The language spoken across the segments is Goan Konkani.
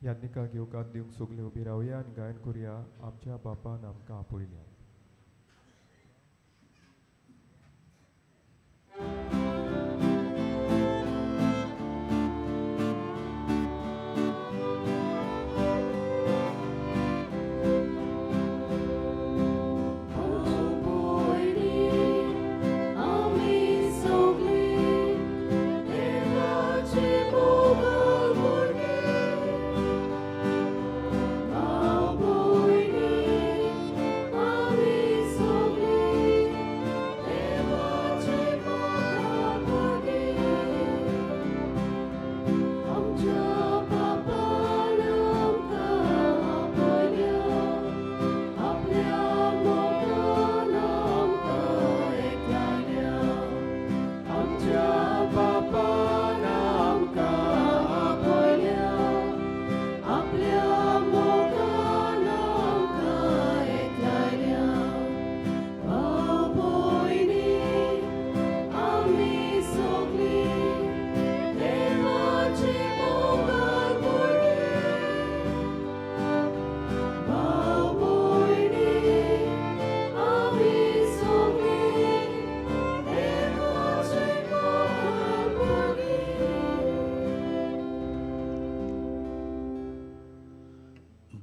याज्ञिकाक येवकार दिवंक सगळीं उबी रावया आनी गायन करुया आमच्या बापान आमकां आपयल्या.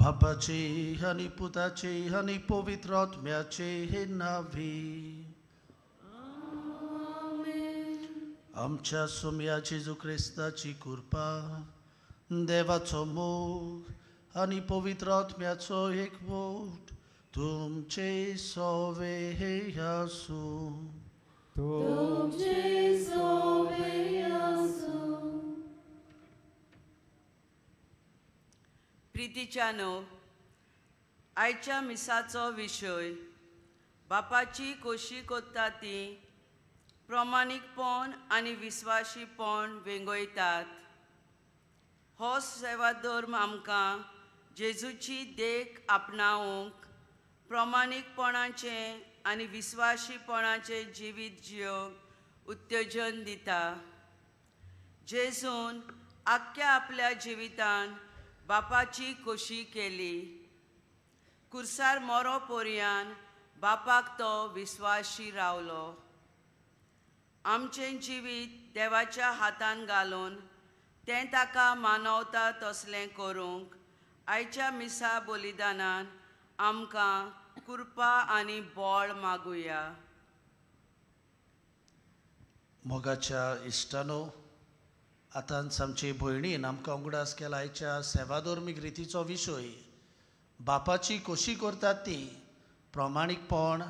बापाचे आनी पुताचे आनी पवित्र आत्म्याचे हे नांवे. आमच्या सोम्या जेजू क्रिस्ताची कृपा, देवाचो मोग आनी पवित्र आत्म्याचो एकवट तुमचे सवे आसूं. तुमचे सवे आसूं. प्रितीच्यानो, आयच्या मिसाचो विशय बापाची कोशी कोत्ता ती प्रमाणीकपण आनी विस्वाशीपण वेंगयतात. हो सेवाधर्म आमकां जेजूची देख आपणावंक प्रमाणीकपणाचें आनी विस्वाशीपणाचें जिवीत जियोंक उत्तेजन दिता. जेजून आख्ख्या आपल्या जिवितान बापाची खोशी केली. कुर्सार मोरो पोरयान बापाक तो विस्वाशी रावलो. आमचें जिवीत देवाच्या हातान घालून तें ताका मानवता तसलें करूंक आयच्या मिसा बलिदानान आमकां कृपा आनी बळ मागुया. मोगाच्या इश्टानो, आतांच आमचे भयणीन आमकां उगडास केला आयच्या सेवाधर्मीक रितीचो विशय बापाची खोशी करतात ती प्रमाणीकपण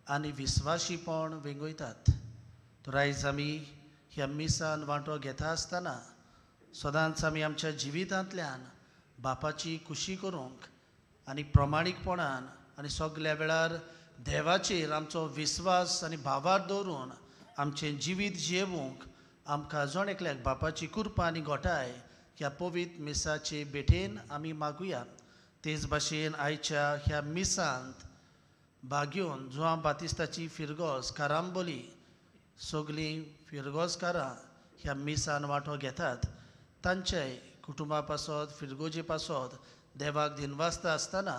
आनी विस्वाशीपण वेंगयतात. तर आयज आमी ह्या मिसान वांटो घेता आसतना सदांच आमी आमच्या जिवितांतल्यान बापाची खुशी करूंक आनी प्रमाणीकपणान आनी सगल्या वेळार देवाचेर आमचो विस्वास आनी भावार दवरून आमचें जिवीत जियेवंक आमकां जण एकल्याक बापाची कृपा आनी गोठाय ह्या पवित्र मिसाचे भेटेन आमी मागुया. तेच भाशेन आयच्या ह्या मिसांत भाग घेवन जुआंव बातिस्ताची फिरगोज कारांबोली सगळीं फिरगोजकारां ह्या मिसान वांटो घेतात. तांचे कुटुंबा पासत फिरगोजे पासत देवाक दिनवासता आसतना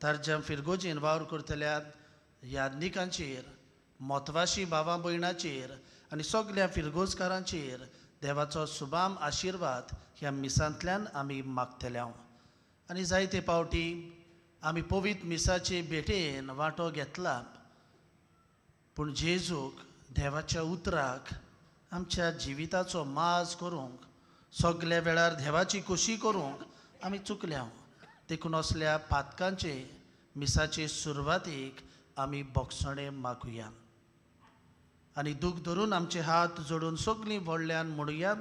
तारज्या फिरगोजेन वावर करतल्या याज्ञिकांचेर, म्हत्वाशी भावा भयणाचेर आनी सगल्या फिरगोजकारांचेर देवाचो सुबाम आशिर्वाद ह्या मिसांतल्यान आमी मागतले. आनी जायते पावटी आमी पवित्र मिसाचे भेटेन वांटो घेतला, पूण जेजूक देवाच्या उतराक आमच्या जिविताचो माज करूंक सगल्या वेळार देवाची खोशी करूंक आमी चुकल्या. देखून असल्या पातकांचे मिसाचे सुरवातीक आमी बोगसणें मागुया आनी दूख धरून आमचे हात जोडून सगळीं व्हडल्यान म्हणुया,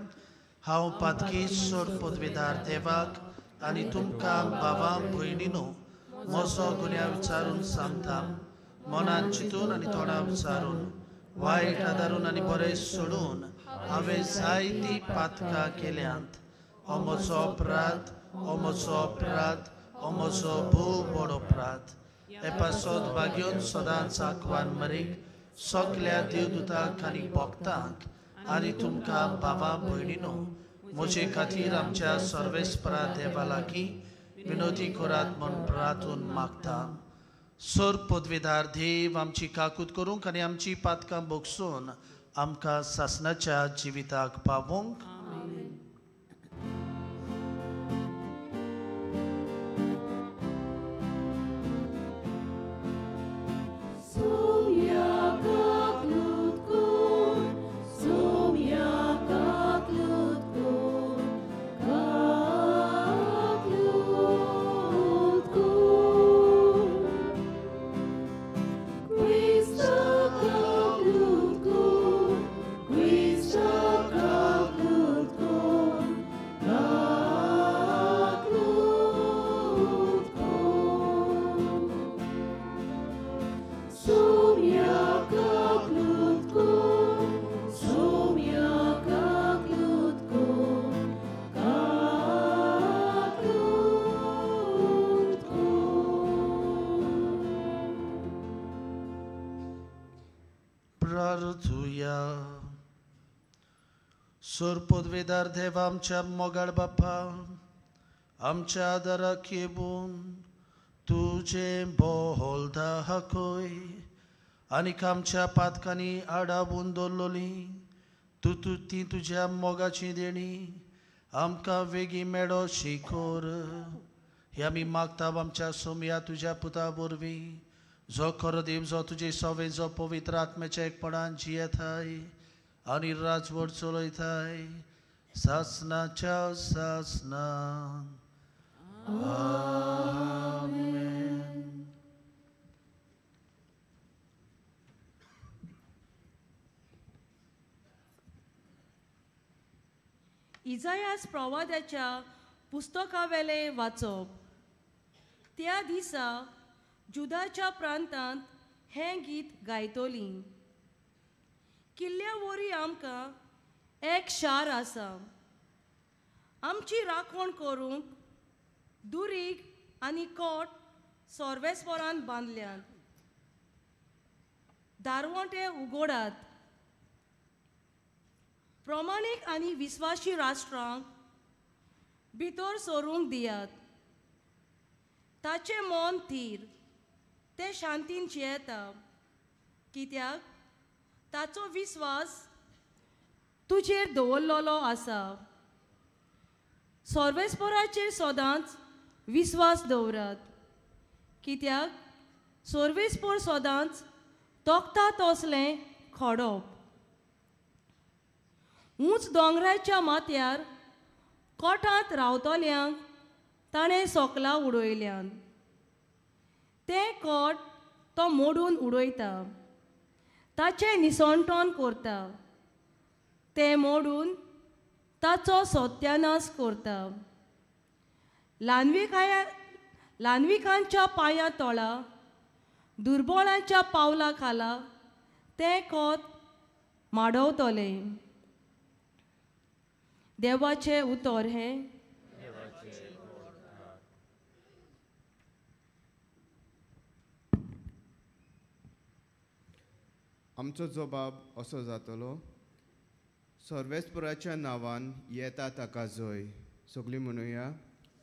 हांव पातकी सोड पदवेदार देवाक आनी तुमकां भावां भयणीनो म्हजो गुन्यांव विचारून सांगता. मनान चिंतून आनी तोंडान विचारून, वायट आदारून आनी बरें सोडून हांवें जायतीं पातकां केल्यांत. हो म्हजो अपराध, हो म्हजो अपराध, हो म्हजो भोव व्हड अपराध. हे पासत भाग्योन सदांच आकवान मरीक सगल्या देवदूतांक आनी भक्तांक आनी तुमकां भावा भयणीनो म्हजे खातीर आमच्या सर्वेस्परा देवा लागीं विनोदी करात म्हूण प्रार्थून मागता. सोर पदवीधार देव आमची काकूत करूंक आनी आमची पातकां भोगसून आमकां सासणाच्या जिविताक पावोवंक. सोर पदवेदार देवा आमच्या मोगाळ बापा, आमच्या आदाराक येवन तुजें बोल दाखय आनीक आमच्या पातकांनी आडावून दवरलोली तूं तूं ती तुज्या मोगाची देणी आमकां वेगीं मेळो शिकोर. हे आमी मागता आमच्या सोमया तुज्या पुता वरवीं, जो खरो देव, जो तुजे सवे, जो पवित्र आत्म्याच्या एकपणान जियेताय आनी राजवट चलयताय सासनाच्या सासनाक. आमेन. इजायास प्रवादाच्या पुस्तकावेलें वाचप. त्या दिसा जुदाच्या प्रांतांत हें गीत गायतलीं. किल्ल्या वरी आमकां एक शार आसा, आमची राखण करूंक दुरीग आनी कोट सर्वेस्परान बांदल्यात. दारवंटे उगोडात. प्रमाणीक आनी विस्वाशी राष्ट्रांक भितर सरूंक दियात. ताचें मन थीर, तें शांतीन जियेता, कित्याक ताचो विस्वास तुजेर दवरलेलो आसा. सर्वेस्पराचेर सदांच विस्वास दवरात, कित्याक सर्वेस्पर सदांच तोखता तसलें खडप. ऊंच दोंगराच्या माथ्यार कोटांत रावतल्यांक ताणें सोकलां उडयल्यान. तें कोट तो मोडून उडयता, ताचें निसणटण करता, तें मोडून ताचो सत्यानाश करता. ल्हानविकांच्या पांया तोळा, दुर्बळांच्या पावला खाला तें कोत माडवतलें. देवाचें उतर हें. आमचो जबाब असो जातलो, सर्वेस्पराच्या नांवान येता ताका जय. सगळीं म्हणुया,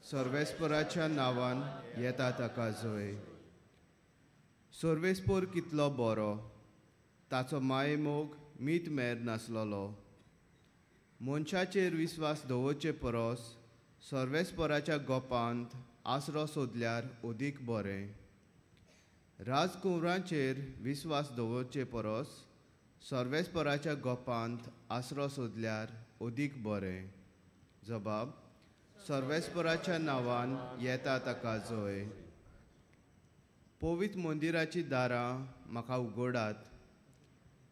सर्वेस्पराच्या नांवान येता ताका जय. सर्वेस्पर कितलो बरो, ताचो मायेमोग मीत मेर नासलेलो. मनशाचेर विस्वास दवरचे परस सर्वेस्पराच्या गोपांत आसरो सोदल्यार अदीक बरें. राजकुंवरांचेर विस्वास दवरचे परस सर्वेस्पराच्या गोपांत आसरो सोदल्यार अदीक बरें. जबाब, सर्वेस्पराच्या नांवान येता ताका जय. पवित्र मंदिराचीं दारां म्हाका उगडात,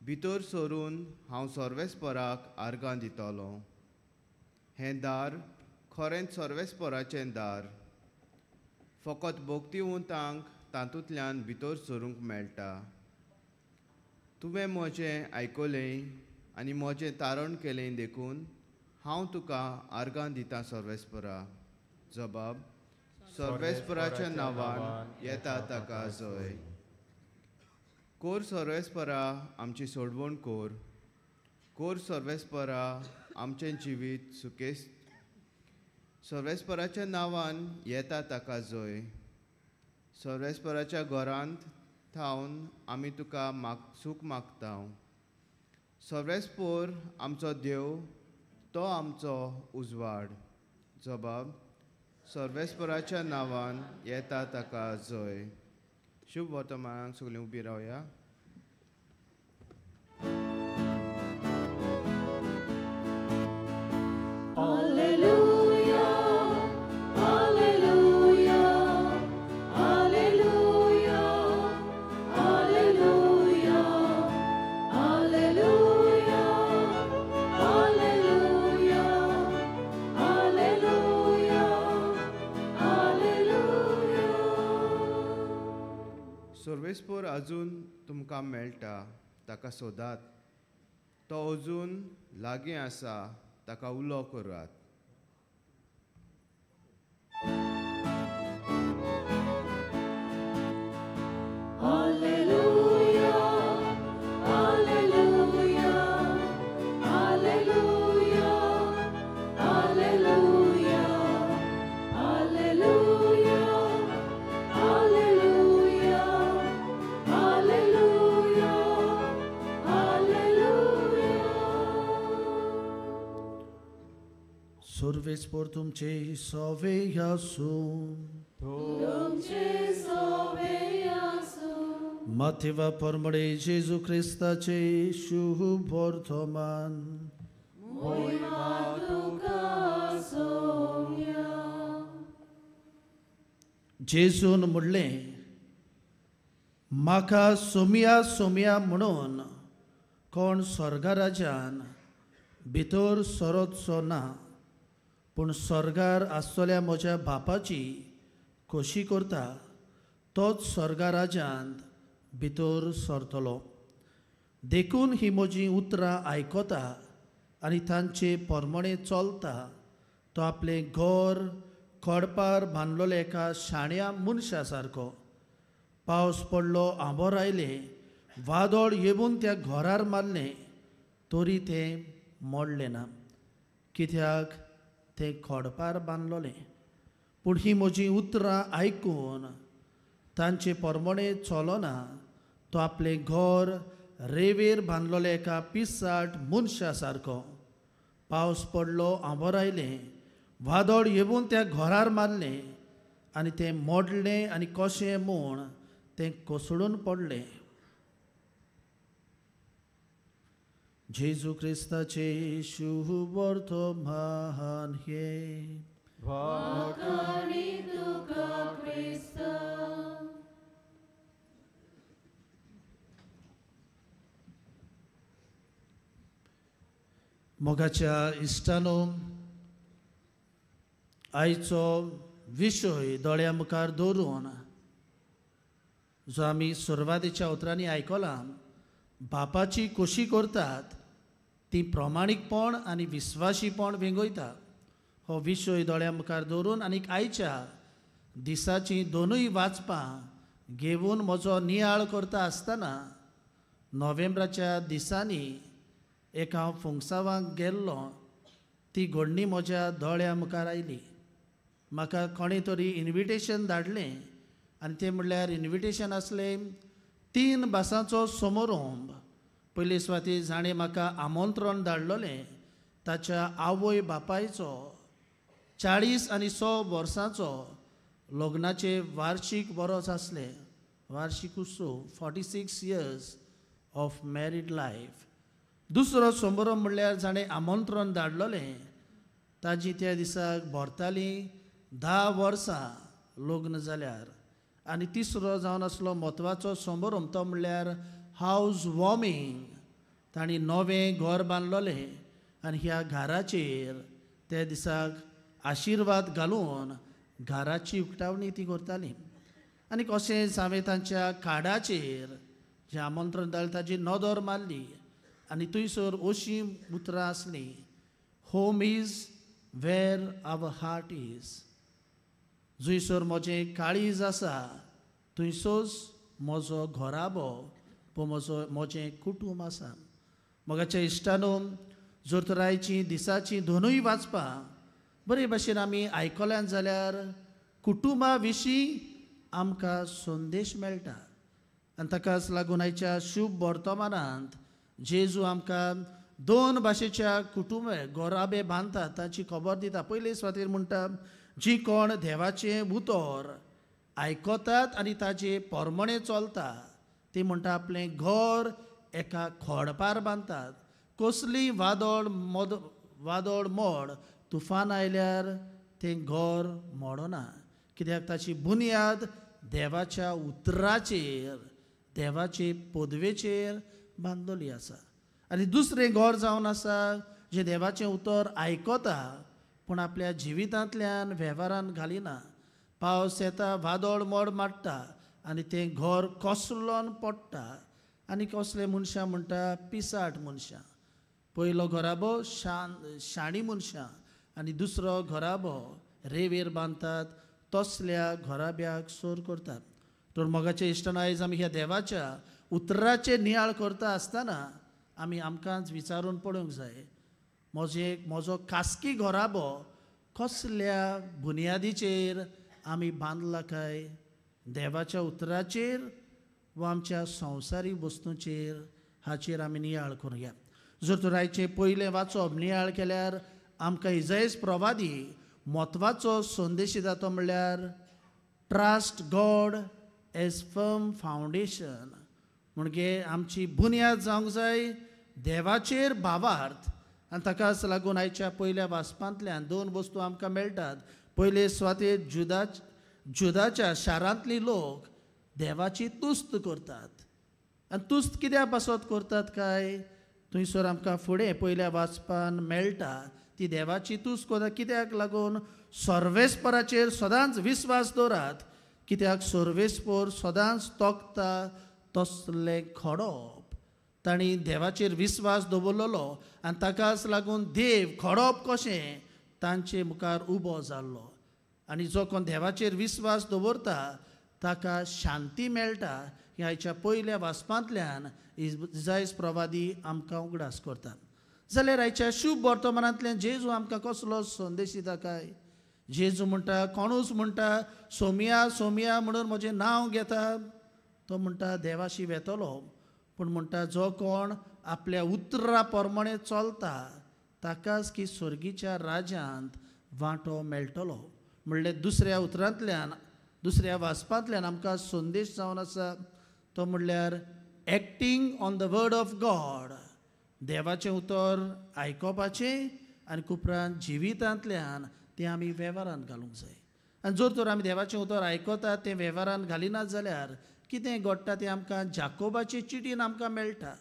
भितर सरून हांव सर्वेस्पराक आर्गां दितलो. हें दार खरेंच सर्वेस्पराचें दार, फकत भक्तिवंतांक तातूंतल्यान भितर सरूंक मेळटा. तुवें म्हजें आयकलें आनी म्हजें तारण केलें देखून हांव तुका आर्गां दितां सर्वेस्परा. जबाब, सर्वेस्पराच्या नांवान येता ताका जय. कोर सर्वेस्परा आमची सोडवण कोर, कोर सर्वेस्परा आमचें जिवीत सुकेस्त सर्वेस्पराच्या नांवान येता ताका जय. सर्वेस्पराच्या घरांत थावन आमी तुका सूख मागता. सर्वेस्पोर आमचो देव, तो आमचो उजवाड. जबाब सर्वेस्पराच्या नांवान येता ताका जय. शुभ वर्तमानाक सगळीं उबी रावया. सर्वेस्पोर अजून तुमकां मेळटा, ताका सोदात. तो अजून लागीं आसा, ताका उलो करात. सर्वेस्पोर तुमचे सवे आसूं. तुमचे सवे आसूं. माथेवा परमळे जेजू क्रिस्ताचे शुभ वर्तमान. मोहिमा तुका सोम्या. जेजून म्हणलें, म्हाका सोमिया सोमिया म्हणून कोण स्वर्गा राजान भितर सरतचो ना, पूण स्वर्गार आसतल्या म्हज्या बापाची खोशी करता तोच स्वर्गा राजांत भितर सरतलो. देखून ही म्हजीं उतरां आयकता आनी तांचे परमणे चलता तो आपलें घर खडपार बांदलेल्या एका शाण्या मनशा सारको. पावस पडलो, आंबोर आयलें, वादळ येवन त्या घरार मारलें, तरी तें मोडलें ना, कित्याक तें खडपार बांदलोलें. पूण ही म्हजीं उतरां आयकून तांचे परमणे चलना तो आपलें घर रेवेर बांदलोलें एका पिसाट मनशा सारको. पावस पडलो, आंबोर आयलें, वादळ येवन त्या घरार मारलें आनी तें मोडलें आनी कशें म्हूण तें कोसळून पडलें. जेजू क्रिस्ताचे शुभ वर्तमान हें. वाखाणी तुका क्रिस्ता. मोगाच्या इश्टानो, आयचो विशय दोळ्या मुखार दवरून जो आमी सुरवातीच्या उतरांनी आयकला, बापाची खोशी करतात ती प्रमाणीकपण आनी विस्वाशीपण वेंगयता. हो विशय दोळ्या मुखार दवरून आनी आयच्या दिसाचीं दोनूय वाचपां घेवन म्हजो नियाळ करता आसतना नोव्हेंबराच्या दिसांनी एक हांव फुंगसावांक गेल्लो, ती घडणी म्हज्या दोळ्या मुखार आयली. म्हाका कोणें तरी इन्विटेशन धाडलें आनी तें म्हणल्यार इन्विटेशन आसलें 3 भासांचो समारंभ. पयले सुवातेर जाणें म्हाका आमंत्रण धाडलोलें ताच्या आवय बापायचो 40 आनी 100 वर्सांचो लग्नाचे वार्षीक बरोच आसलें, वार्षीक उत्सव, 46 years of married life. दुसरो समारंभ म्हणल्यार जाणें आमंत्रण धाडलोलें ताजी त्या दिसाक भरतालीं 10 वर्सां लग्न जाल्यार. आनी तिसरो जावन आसलो म्हत्वाचो समारंभ तो म्हणल्यार हावज वॉर्मिंग. तांणी नवें घर बांदलोलें आनी ह्या घराचेर त्या दिसाक आशिर्वाद घालून घराची उक्तावणी ती करताली. आनी कशेंच हांवें तांच्या कार्डाचेर जें आमंत्रण धाडलें ताजी नदर मारली आनी थंयसर अशीं उतरां आसलीं, home is where our heart is. जंयसर म्हजें काळीज आसा थंयसोच म्हजो घराबो पो म्हजो म्हजें कुटूंब आसा. मोगाच्या इश्टानो, जर तर आयची दिसाची दोनूय वाचपां बरे भाशेन आमी आयकल्यान जाल्यार कुटुंबा विशीं आमकां संदेश मेळटा. आनी ताकाच लागून आयच्या शुभ वर्तमानांत जेजू आमकां दोन भाशेच्या कुटुंबे गोराबे बांदतात ताची खबर दिता. पयले सुवातेर म्हणटा, जी कोण देवाचें उतर आयकतात आनी ताजे पोरमणे चलता ती म्हणटा आपलें घर एका खोडपार बांदतात. कसली वादळ वादळ मोड तुफान आयल्यार तें घर मोडना, कित्याक ताची बुन्याद देवाच्या उतराचेर, देवाचे पदवेचेर बांदलेली आसा. आनी दुसरें घर जावन आसा जें देवाचें उतर आयकता पूण आपल्या जिवितांतल्यान वेव्हारान घालिना. पावस येता, वादळ मोड मारता आनी तें घर कोसळोन पडटा. आनी कसले मनशां म्हणटा पिसाट मनशां. पयलो घराबो शाणी मनशां आनी दुसरो घराबो रेवेर बांदतात तसल्या घराब्याक सोर करतात. तर मोगाचे इश्टान, आयज आमी ह्या देवाच्या उतराचेर नियाळ करता आसतना आमी आमकांच विचारून पळोवंक जाय, म्हजो खासगी घराबो कसल्या बुन्यादीचेर आमी बांदला काय, देवाच्या उतराचेर वा आमच्या संवसारीक वस्तूंचेर, हाचेर आमी नियाळ करुया. जर तर आयचें पयलें वाचप नियाळ केल्यार आमकां इजायस प्रवादी म्हत्वाचो संदेश दिता, तो म्हणल्यार trust God as firm foundation. म्हणजे आमची बुन्याद जावंक जाय देवाचेर भावार्थ. आनी ताकाच लागून आयच्या पयल्या वाचपांतल्यान दोन वस्तू आमकां मेळटात. पयले सुवातेर जुदाच्या शारांतली लोक देवाची तुस्त करतात. आनी तुस्त कित्या पासत करतात काय, थंयसर आमकां फुडें पयल्या वाचपान मेळटा ती देवाची तुस्त करतात कित्याक लागून सर्वेस्पराचेर सदांच विस्वास दवरात, कित्याक सर्वेस्पर सदांच तोखता तसलें खडप. तांणी देवाचेर विस्वास दवरलेलो आनी ताकाच लागून देव खडप कशें तांचे मुखार उबो जाल्लो. आनी जो कोण देवाचेर विस्वास दवरता ताका शांती मेळटा. ह्या आयच्या पयल्या वाचपांतल्यान इजायस प्रवादी आमकां उगडास करता. जाल्यार आयच्या शुभ वर्तमानांतल्यान जेजू आमकां कसलो संदेश दिता काय, जेजू म्हणटा, कोणूच म्हणटा सोमिया सोमिया म्हणून म्हजें नांव घेता, तो म्हणटा देवाशी वेतलो, पूण म्हणटा जो कोण आपल्या उतरा प्रमाणे चलता ताकाच की स्वर्गीच्या राज्यांत वांटो मेळटलो. म्हणल्यार दुसऱ्या उतरांतल्यान, दुसऱ्या वाचपांतल्यान आमकां संदेश जावन आसा तो म्हणल्यार acting on the word of God. देवाचें उतर आयकोपाचें आनी उपरांत जिवितांतल्यान तें आमी वेव्हारान घालूंक जाय. आनी जर तर आमी देवाचें उतर आयकतात तें वेव्हारान घालिनात जाल्यार कितें घडटा तें आमकां जाकोबाचे चिटीन आमकां मेळटा.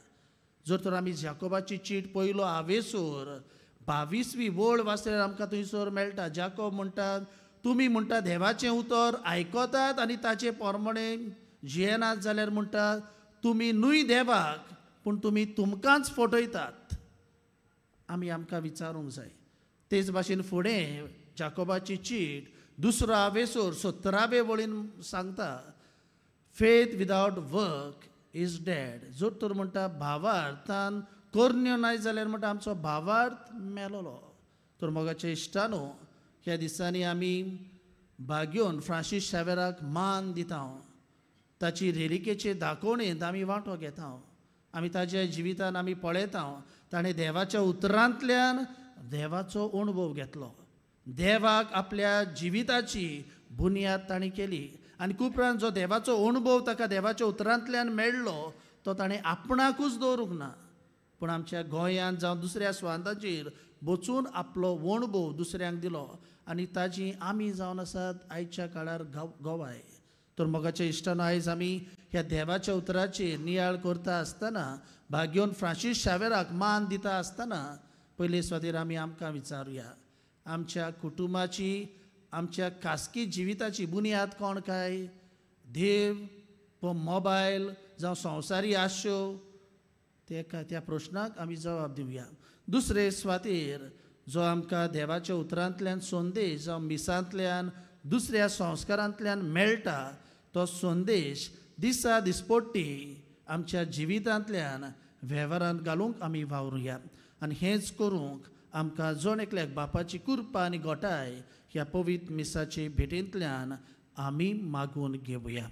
जर तर आमी जाकोबाची चीट पयलो आवेसूर 22वी वळ वाचल्यार आमकां थंयसर मेळटा. जाकोब म्हणटा, तुमी म्हणटा देवाचें उतर आयकतात आनी ताचे प्रमाणे जियेनात जाल्यार म्हणटा तुमी न्हय देवाक पूण तुमी तुमकांच फटयतात. आमी आमकां विचारूंक जाय. तेच भाशेन फुडें जाकोबाची चीट दुसरो आवेसूर 17वे वळीन सांगता, faith without work is dead. जर तर म्हणटा भावार्थान करण्यो नाय जाल्यार म्हणटा आमचो भावार्थ मेलोलो. तर मोगाच्या इश्टानो, ह्या दिसांनी आमी भाग्योन फ्रांसीस शावेराक मान दिता, ताची रेलिकेचे दाखोवणेंत आमी वांटो घेता, आमी ताच्या जिवितान आमी पळयता ताणें देवाच्या उतरांतल्यान देवाचो अणभव घेतलो, देवाक आपल्या जिविताची बुन्याद ताणें केली आनी उपरांत जो देवाचो अणभव ताका देवाच्या उतरांतल्यान मेळ्ळो तो ताणें आपणाकूच दवरूंक ना, पूण आमच्या गोंयांत जावं दुसऱ्या स्वांताचेर वचून आपलो अणभव दुसऱ्यांक दिलो आनी ताजी आमी जावन आसात आयच्या काळार गवाय. तर मोगाच्या इश्टानो, आयज आमी ह्या देवाच्या उतराचेर नियाळ करता आसतना भाग्योन फ्रांसीस शावेराक मान दिता आसतना पयले सुवातेर आमी आमकां विचारुया, आमच्या कुटुंबाची, आमच्या खासगी जिविताची बुन्याद कोण काय, देव व मोबायल जावं संवसारी आश्यो? त्या प्रश्नाक आमी जबाब दिवया. दुसरे सुवातेर जो आमकां देवाच्या उतरांतल्यान संदेश जावं मिसांतल्यान दुसऱ्या संस्कारांतल्यान मेळटा तो संदेश दिसा दिसपट्टी आमच्या जिवितांतल्यान वेव्हारांत घालूंक आमी वावरुया आनी हेंच करूंक आमकां जण एकल्याक बापाची कृपा आनी गोटाय ह्या पवित्र मिसाचे भेटेंतल्यान आमी मागून घेवया.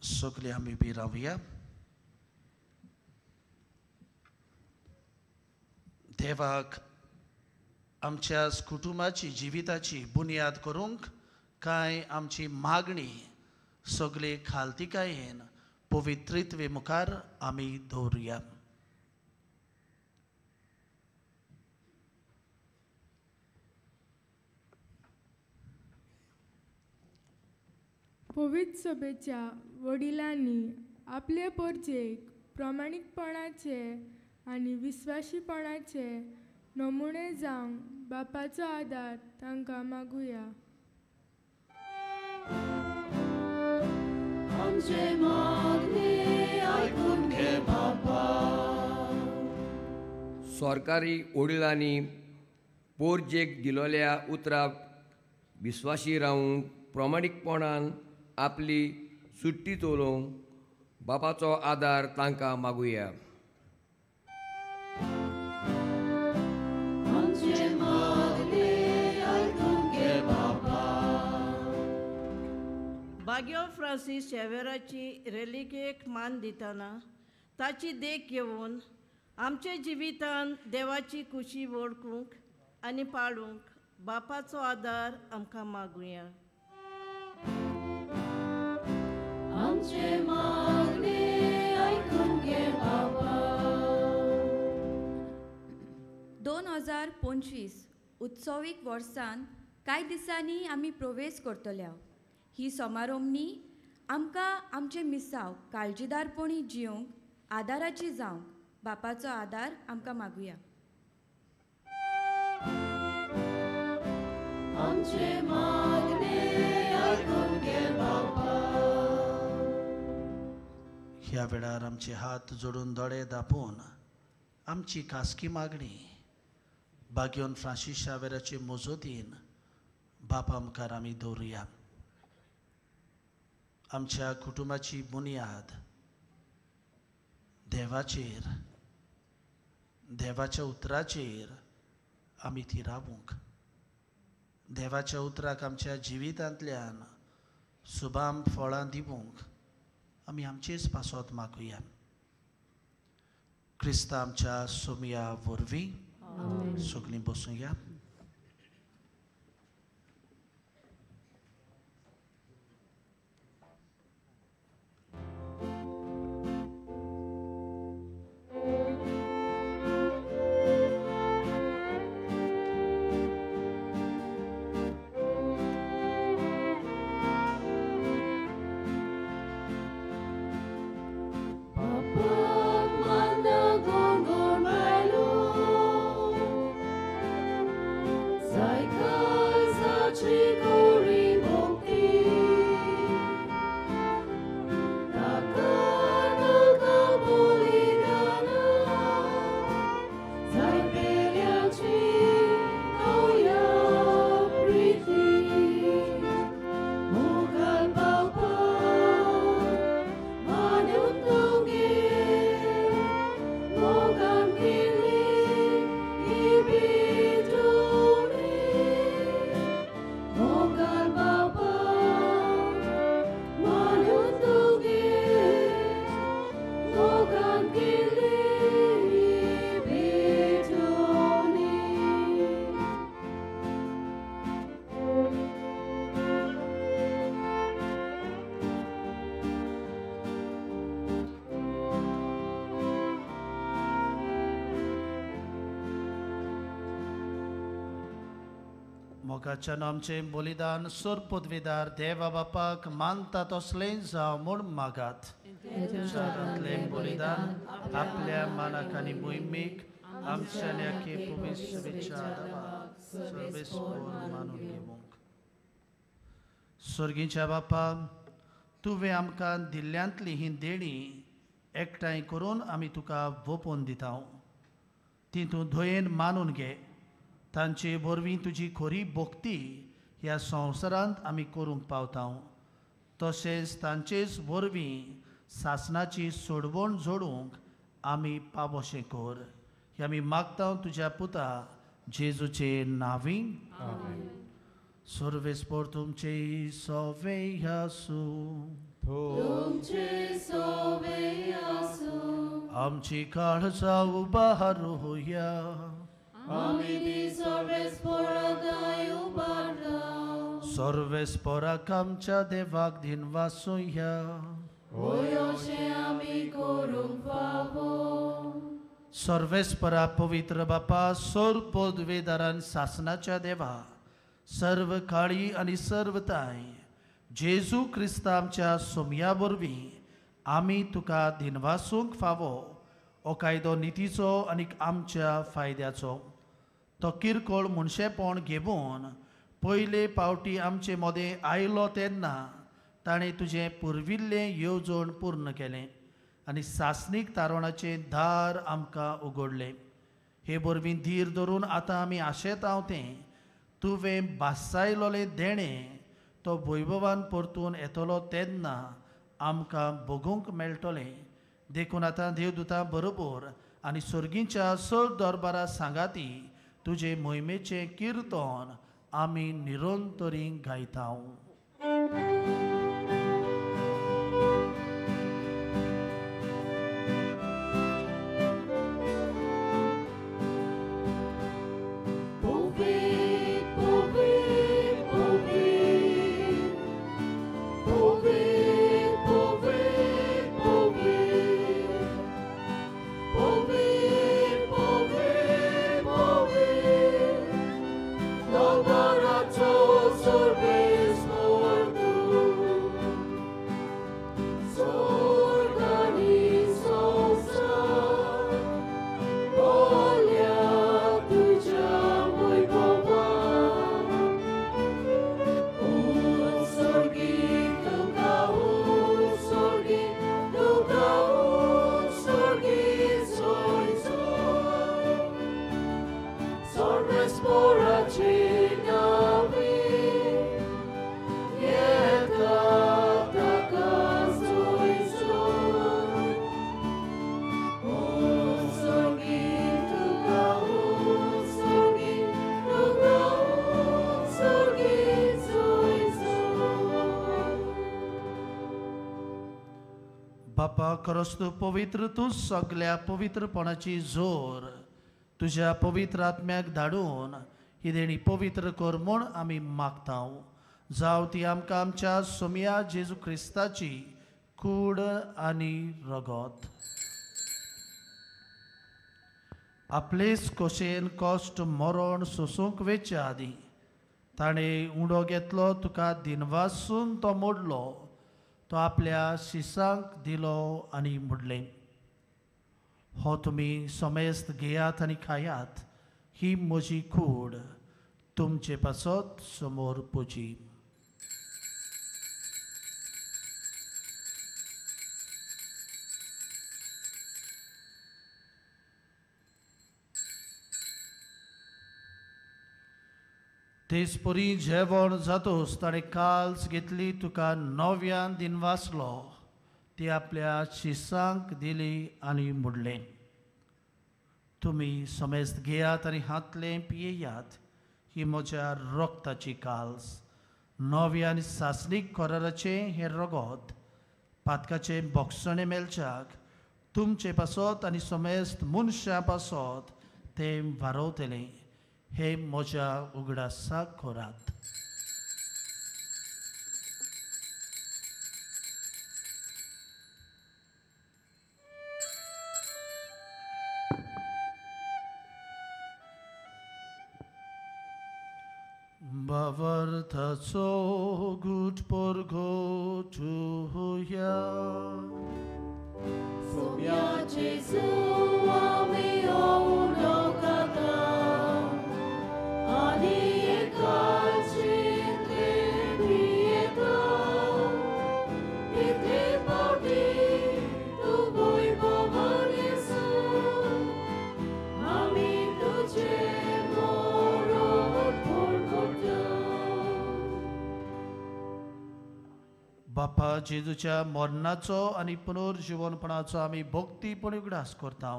सगळे आमी उबी रावया. देवाक आमच्या कुटुंबाची जिविताची बुन्याद करूंक कांय आमची मागणी सगळे खालतिकायेन पवित्रित्वे मुखार आमी दवरुया. पवित्र सभेच्या वडिलांनी आपले परजेक प्रामाणीकपणाचे आनी विस्वाशीपणाचे नमुने जावंक बापाचो आदार तांकां मागुया. आमचे मागणे आयकून घे बापा. सरकारी वडिलांनी पोरजेक दिलोल्या उतराक विस्वाशी रावूंक प्रामाणीकपणान आपली सुट्टी चलोवंक बापाचो आदार तांकां मागुया. बाग्यो फ्रांसीस शेवेराची रेलिकेक मान दितना ताची देख घेवन आमच्या जिवितान देवाची खुशी वळखूंक आनी पाळूंक बापाचो आदार आमकां मागुया. आमचे मागणे आयकून घे बापा. 2025 उत्सवीक वर्सान कांय दिसांनी आमी प्रवेश करतल्या. ही समारोमणी आमकां आमचे मिसाव काळजीदारपणी जिवंक आदाराची जावंक बापाचो आदार आमकां मागुया. आमचे मागणे आयकून घे बापा. ह्या वेळार आमचे हात जोडून दोळे दापून आमची खासगी मागणी बाग्योन फ्रांसीस शावेराचे मोजोतीन बापा मुखार आमी दवरुया. आमच्या कुटुंबाची बुन्याद देवाचेर, देवाच्या उतराचेर आमी ती रावूंक, देवाच्या उतराक आमच्या जिवितांतल्यान सुबाम फळां दिवंक आमी आमचेच पासत मागुया. क्रिस्ता आमच्या सोमया वरवीं सगळीं बसुया. मोगाच्यान आमचें बलिदान सोर पदवीदार देवा बापाक मानता तसलें जावं म्हूण मागात. शारांतलें बलिदान आपल्या मानाक आनी मोहिमेक आमच्या मानून घेवंक. स्वर्गीच्या बापा, तुवें आमकां दिल्ल्यांतली ही देणी एकठांय करून आमी तुका वोपून दिता. ती तूं धंयेन मानून घे. तांचे वरवीं तुजी खरी भक्ती ह्या संवसारांत आमी करूंक पावता. तशेंच तांचेच वरवीं सासणाची सोडवण जोडूंक आमी पावोशें कर. हे आमी मागता तुज्या पुता जेजूचे नांवी. सर्वेस्पर तुमचे सोवे आसूं. तुमचे सोवे आसूं. आमची काळजां उबारुया. आमी ती सर्वेस्पराक उबारता. सर्वेस्पराक आमच्या देवाक दिनवासुया. होय अशें आमी करूंक फावो. सर्वेस्परा पवित्र बापा, सर्व पदवेदारान सासनाच्या देवा, सर्व काळी आनी सर्व ताय जेजू क्रिस्ता आमच्या सोमया वरवीं आमी तुका दिनवासूंक फावो. हो कायदो नितीचो आनी आमच्या फायद्याचो. तो किरकोळ मनशेपण घेवन पयले पावटी आमचे मदें आयलो तेन्ना ताणें तुजें पुर्विल्लें येवजण पूर्ण केलें आनी सासणीक तारवणाचें दार आमकां उगडलें. हे वरवीं धीर धरून आतां आमी आशेतांव तें तुवें भासायलोलें देणें तो वैभवान परतून येतलो तेन्ना आमकां भोगूंक मेळटलें. देखून आतां देवदूतां बरोबर आनी सर्गीच्या सर दरबारा सांगाती तुजे मोहिमेचें किर्तन आमी निरंतरी गायता. बापा, खरोच तूं पवित्र, तूं सगल्या पवित्रपणाची जोर तुज्या पवित्र आत्म्याक धाडून ही देणी पवित्र कर म्हूण आमी मागता. जावं ती आमकां आमच्या सोमया जेजू क्रिस्ताची कूड आनी रगत. आपलेच खोशेन कश्ट मरण सोसूंक वेचे आदीं ताणें उंडो घेतलो, तुका दिनवासून तो मोडलो, तो आपल्या शिसांक दिलो आनी म्हणलें, हो तुमी समेस्त घेयात आनी खायात, ही म्हजी कूड तुमचे पासत समोर पुजी. तेच परी जेवण जातोच ताणें काल्स घेतली, तुका नव्यान दिनवासलो, ती आपल्या शिसांक दिली आनी म्हणलें, तुमी समेस्त घेयात आनी हातलें पियेयात, ही म्हज्या रक्ताची काल्स, नव्या आनी सासणीक कराराचें हें रगत पातकाचें बोगसणें मेळच्याक तुमचे पासत आनी समेस्त मनशां पासत तें वारवतलें. हे म्हज्या उगडासाक करात. भावार्थाचो गूट परगटुया. सोम्या जेजू आमी उलो खाता आनी एकाचेंतले पियेता, इतले फावटी तूं भंय बापा जेजूच्या मरणाचो आनी पुनर्जिवनपणाचो आमी भक्तीपणी उगडास करता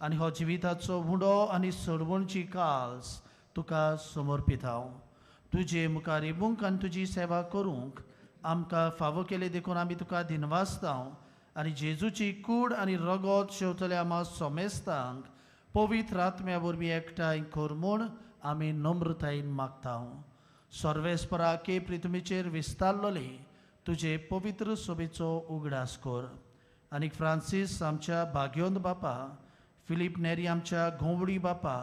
आनी हो जिविताचो उंडो आनी सोडवणची काल्स तुका समर्पिता. तुजे मुखार येवंक आनी तुजी सेवा करूंक आमकां फावो केले देखून आमी तुका दिनवासता आनी जेजूची कूड आनी रगत शेवतल्या आमा सोमेस्तांक पवित्र आत्म्या वरवीं एकठांय कर म्हूण आमी नम्रतायेन मागता. सर्वेस्परा के पृथ्वीचेर विस्तारलोले तुजे पवित्र सोबेचो उगडास कर आनी फ्रांसीस आमच्या भाग्योंत बापा, फिलीप नेरी आमच्या घोवडी बापा,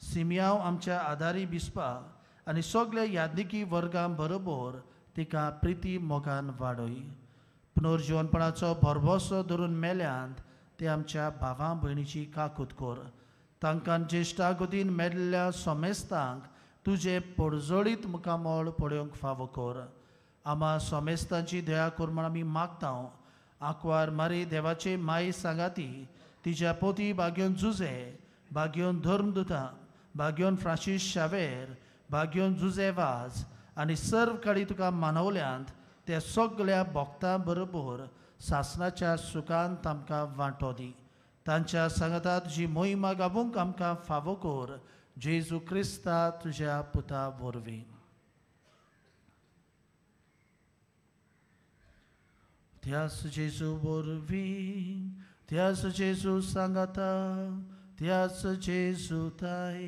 सिमियांव आमच्या आदारी बिस्पा आनी सगल्या यादनिकी वर्गां बरोबर तिका प्रिती मोगान वाडय. पुनर्जिवनपणाचो भरवसो धरून मेल्यांत ते आमच्या भावां भयणीची काकूत कर. तांकां ज्येश्ठा गोदीन मेल्ल्या सोमेस्तांक तुजें पोडजोळीत मुखामळ पळोवंक फावो कर. आमा सोमेस्तांची दया कर म्हूण आमी मागता. आंकवार मारी देवाचे माई सांगाती तिच्या पोती भाग्योन जुजे, भाग्योन धर्मदुता, भाग्योन फ्रांसीस शावेर, भाग्योन जुजे वाज आनी सर्व काळी तुका मानवल्यांत त्या सगल्या भक्तां बरोबर सासनाच्या सुखान आमकां वांटो दी. तांच्या सांगाता तुजी मोहिमा गावूंक आमकां फावो कर जेजू क्रिस्ता तुज्या पुता वरवीं. त्यास जेजू वरवीं, त्यास जेजू सांगाता, त्यास जेजू ताय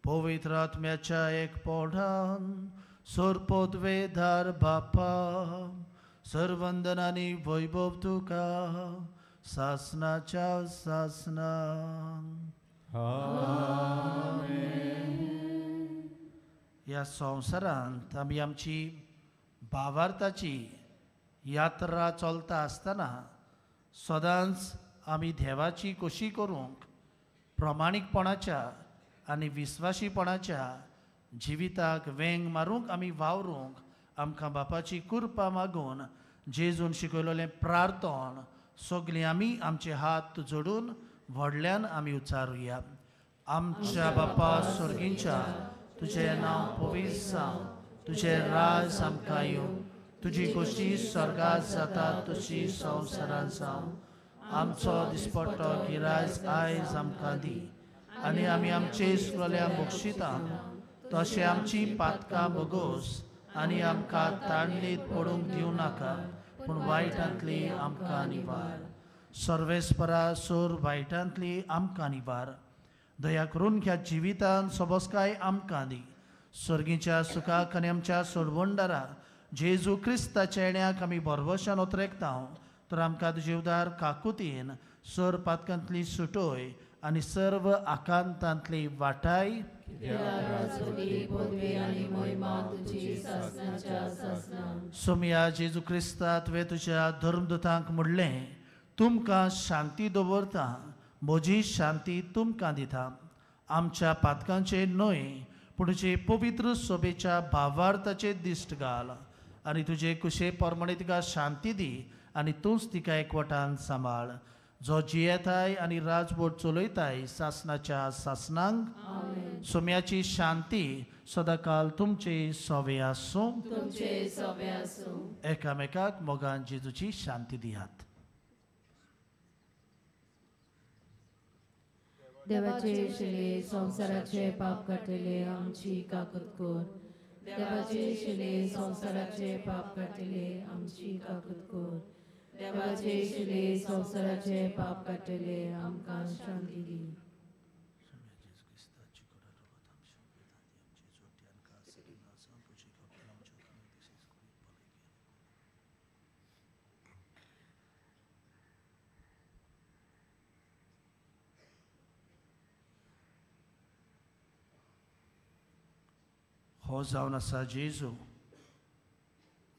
पवित्र आत्म्याच्या एकपणान सोरपोदवेदार बापा सर्वंदन आनी वैभव तुका सासनाच्या सासना. ह्या संवसारांत आमी आमची भावार्थाची यात्रा चलता आसतना सदांच आमी देवाची कोशी करूंक प्रामाणीकपणाच्या आनी विस्वाशीपणाच्या जिविताक वेंग मारूंक आमी वावरूंक आमकां बापाची कृपा मागून जेजून शिकयलेलें प्रार्थन सगळीं आमी आमचे हात जोडून व्हडल्यान आमी उच्चारुया. आमच्या बापा स्वर्गींच्या, तुजें नांव पवित्र जावं, तुजें राज आमकां येवं, तुजी गोश्टी स्वर्गात जाता तशी संवसारांत जावं. आमचो दिसपट्टो गिरायज आयज आमकां दी आनी आमी आमचे सुरल्या बक्षिता तशें आमची पातकां भोगोस आनी आमकां ताणणीत पडूंक दिवं नाका, पूण वायटांतली आमकां निवार. सर्वेस्परा सोर वायटांतली आमकां निवार. दया करून ह्या जिवितान सोबसकाय आमकां दी. सर्गीच्या सुखाक आनी आमच्या सोडवणदारा जेजू क्रिस्ताच्या येण्याक आमी भरवशान ओतरेकता तर आमकां तुजे उदार काकुतीन सर पातकांतली सुटोय आनी सर्व आकांतांतली वाटाय. सोमया जेजू क्रिस्ता तुवें तुज्या धर्मदूतांक म्हणलें, तुमकां शांती दवरता, म्हजी शांती तुमकां दिता. आमच्या पातकांचे न्हय पूण तुजे पवित्र सोबेच्या भावार्थाचे दिश्ट घाल आनी तुजे कुशे प्रमाणे तिका शांती दी आनी तूंच तिका एकवटान सांबाळ, जो जियेताय आनी राजवट चलयताय सासनाच्या सासनांक. सोम्याची शांती सदाकाल तुमचे सोवे आसूं. एकामेकाक मोगान जेजूची शांती दियात. देवाचे शिले संवसाराचे पाप काडटले आमची काकूत कर. देवाचे शिले संवसाराचे पाप काडटले आमची काकूत कर. देवाचे शिले संवसाराचे पाप काडटले आमकां शांती दी. हो जावन आसा जेजू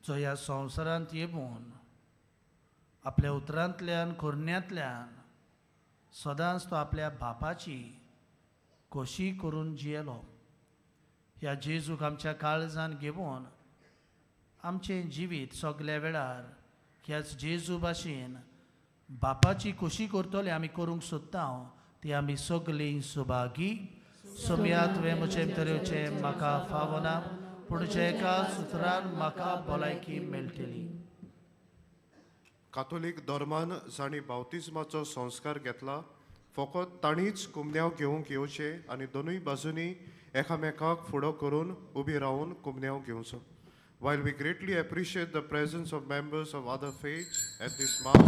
जो ह्या संवसारांत येवन आपल्या उतरांतल्यान करण्यांतल्यान सदांच तो आपल्या बापाची खोशी करून जियेलो. ह्या जेजूक आमच्या काळजान घेवन आमचें जिवीत सगल्या वेळार ह्याच जेजू भाशेन बापाची खोशी करतले आमी करूंक सोदता ती आमी सगलीं सुभागी. सोमया तुवें म्हजे भितर येवचें म्हाका फावना, पूण तुज्या एका सुत्रान म्हाका भलायकी मेळटली. कातोलीक धर्मान जांणी बावतिज्माचो संस्कार घेतला फकत तांणीच कुमन्यांव घेवंक येवचें आनी दोनूय बाजूंनी एकामेकाक फुडो करून उबी रावन कुमन्यांव घेवचो. While we greatly appreciate the presence of members of other faiths at this Mass,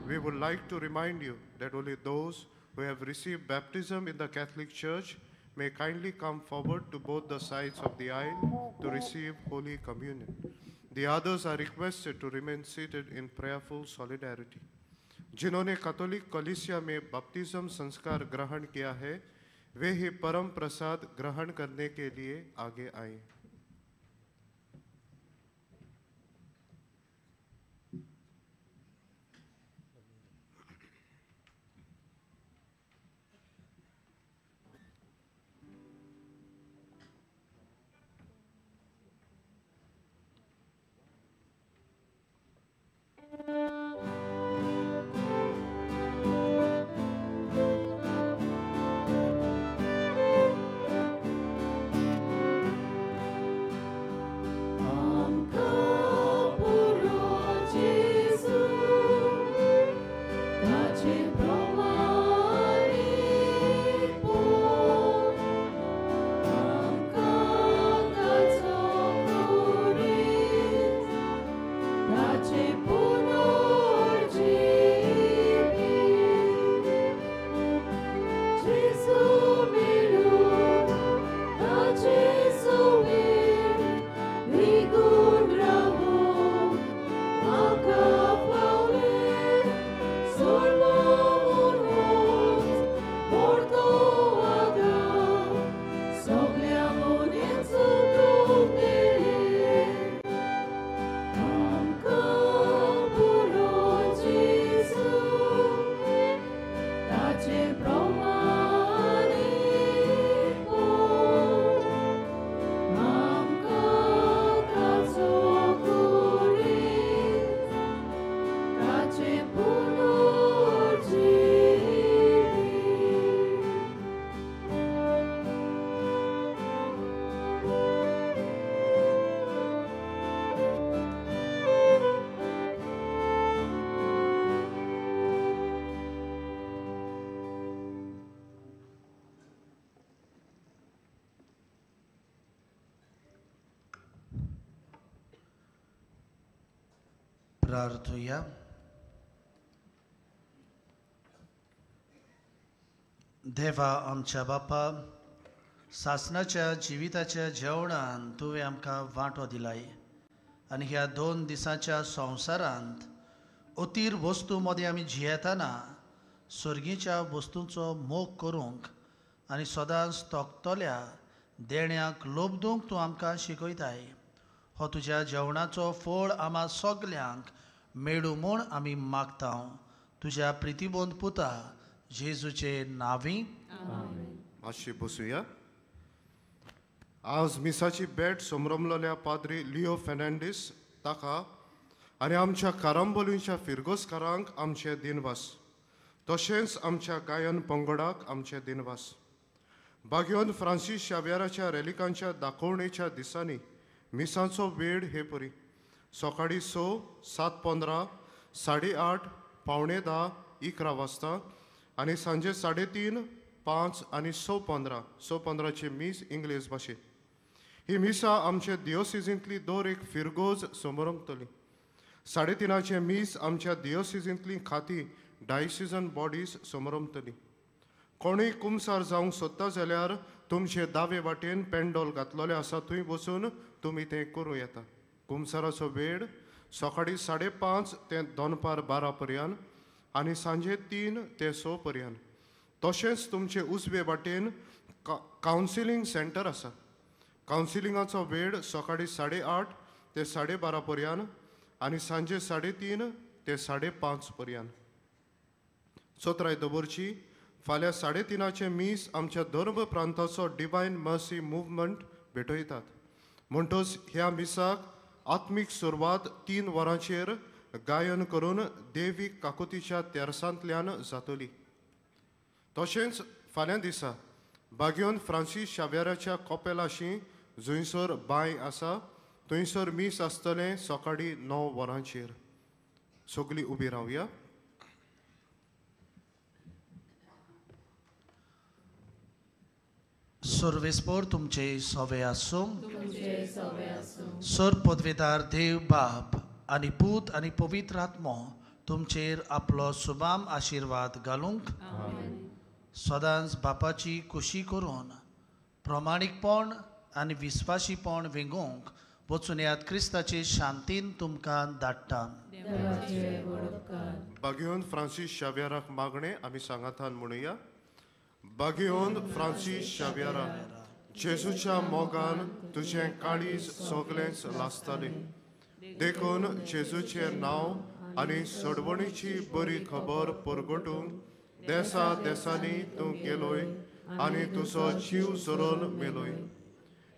we would like to remind you that only those who have received baptism in the Catholic Church may kindly come forward to both the sides of the aisle to receive Holy Communion. The others are requested to remain seated in prayerful solidarity. जिन्होंने कैथोलिक कलीसिया में बपतिस्म संस्कार ग्रहण किया है वे ही परम प्रसाद ग्रहण करने के लिए आगे आए. प्रार्थुया. देवा आमच्या बापा, सासनाच्या जिविताच्या जेवणान तुवें आमकां वांटो दिलाय आनी ह्या 2 दिसांच्या संवसारांत अतीर वस्तू मदें आमी जियेतना सर्गीच्या वस्तूंचो मोग करूंक आनी सदांच तोखतल्या देण्याक लोबदूंक तूं आमकां शिकयताय. हो तुज्या जेवणाचो फळ आमा सगल्यांक मेळूं म्हूण आमी मागता तुज्या प्रितीबोंद पुता जेजूचे नांवी. मातशी बसुया. आज मिसाची भेट समरमलेल्या पाद्री लिओ फेर्नांडीस ताका आनी आमच्या कारांबोलींच्या फिरगोसकारांक आमचे दिनवास, तशेंच आमच्या गायन पंगडाक आमचे दिनवास. बाग्योन फ्रांसीस शाव्याराच्या रेलिकांच्या दाखोवणेच्या दिसांनी मिसांचो वेळ हे परी सकाळीं 6, 7:15, 8:30, 9:45, 11 वाजता आनी सांजे 3:30, 5 आनी 6:15. 6:15 मीस इंग्लीश भाशेंत. ही मिसां आमचे दियोसिजींतली दर एक फिरगोज समरमतली. 3:30 मीस आमच्या दियोसिजींतली खाती डायसिजन बॉडीज समरमतली. कोणूय कुमसार जावंक सोदता जाल्यार तुमचे दावे वाटेन पेंडोल घातलेलें आसा थंय बसून तुमी तें करूं येता. कुमसाराचो वेळ सकाळीं 5:30 ते दनपार 12 पर्यंत आनी सांजे 3 ते 6 पर्यंत. तशेंच तुमचे उजवे वाटेन कावन्सिलींग सेंटर आसा. कावन्सिलिंगाचो वेळ सकाळीं 8:30 ते 12:30 पर्यंत आनी सांजे 3:30 ते 5:30 पर्यंत. चोत्राय दवरची फाल्यां 3:30 मीस आमच्या धर्म प्रांताचो डिवायन मर्सी मुवमेंट भेटयतात. म्हणटच ह्या मिसाक आत्मीक सुरवात 3 वरांचेर गायन करून देवी काकुतीच्या तेरसांतल्यान जातली. तशेंच फाल्यां दिसा बाग्योन फ्रांसीस शाव्याराच्या कॉपेलाशी जंयसर बांय आसा थंयसर मीस आसतलें सकाळीं 9 वरांचेर. सगळीं उबी रावया. सर्वेस्पोर तुमचे सवे आसूं. सर पदवेदार देव बाप आनी पूत आनी पवित्र आत्मो तुमचेर आपलो सुबाम आशिर्वाद घालूंक सदांच बापाची खुशी करून प्रमाणीकपण आनी विस्वाशीपण वेंगोवंक वचून याद क्रिस्ताचे शांतीन तुमकां धाडटा. बागेवन फ्रांसीस शाव्याराक मागणें आमी सांगातान म्हणुया. बागेवन फ्रांसीस शाव्यारा, जेजूच्या मोगान तुजें काळीज सगळेंच लासतालें, देखून जेजूचें नांव आनी सोडवणीची बरी खबर परगटूंक देसा देसांनी तूं गेलोय आनी तुजो जीव झरोवन मेलोय.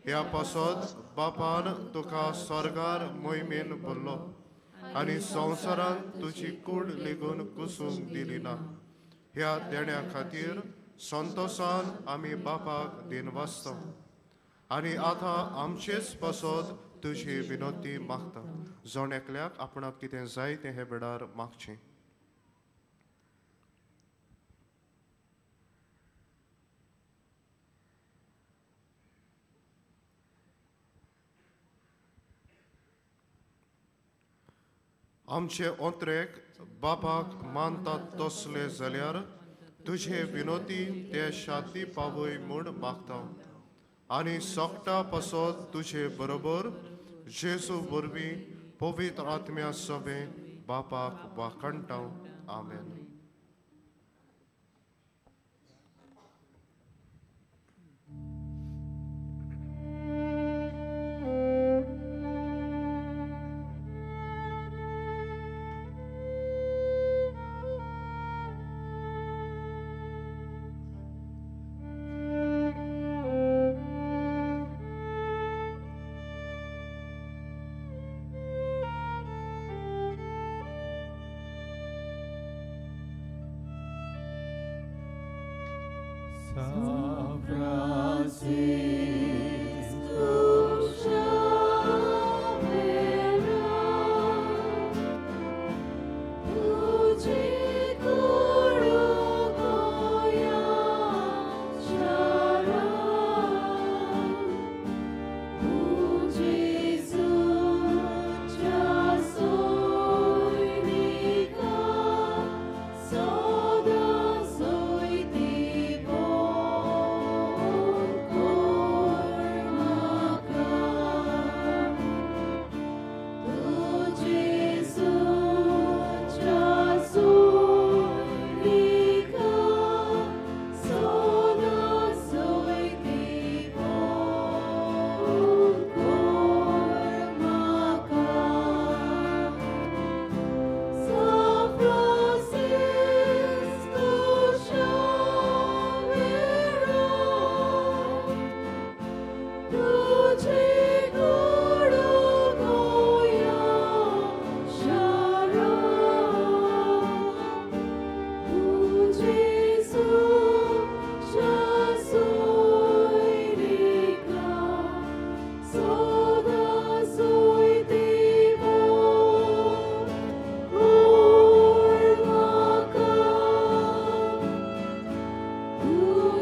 ह्या पासत बापान तुका स्वर्गार मोहिमेन भरलो आनी संवसारान तुजी कूड लेगून कुसूंक दिली ना. ह्या देण्या खातीर संतोसान आमी बापाक दिनवासता आनी आतां आमचेच पासत तुजी विनोती मागता. जण एकल्याक आपणाक कितें जाय तें हे वेळार मागचें. आमचे ओंत्रेक बापाक मानतात तसले जाल्यार तुजे विनोती ते शांती पावय म्हूण मागता आनी सोकटा पासत तुजे बरोबर जेजू वरवीं पवित्र आत्म्या सवें बापाक वाखाणटा. आमेन.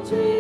Dream.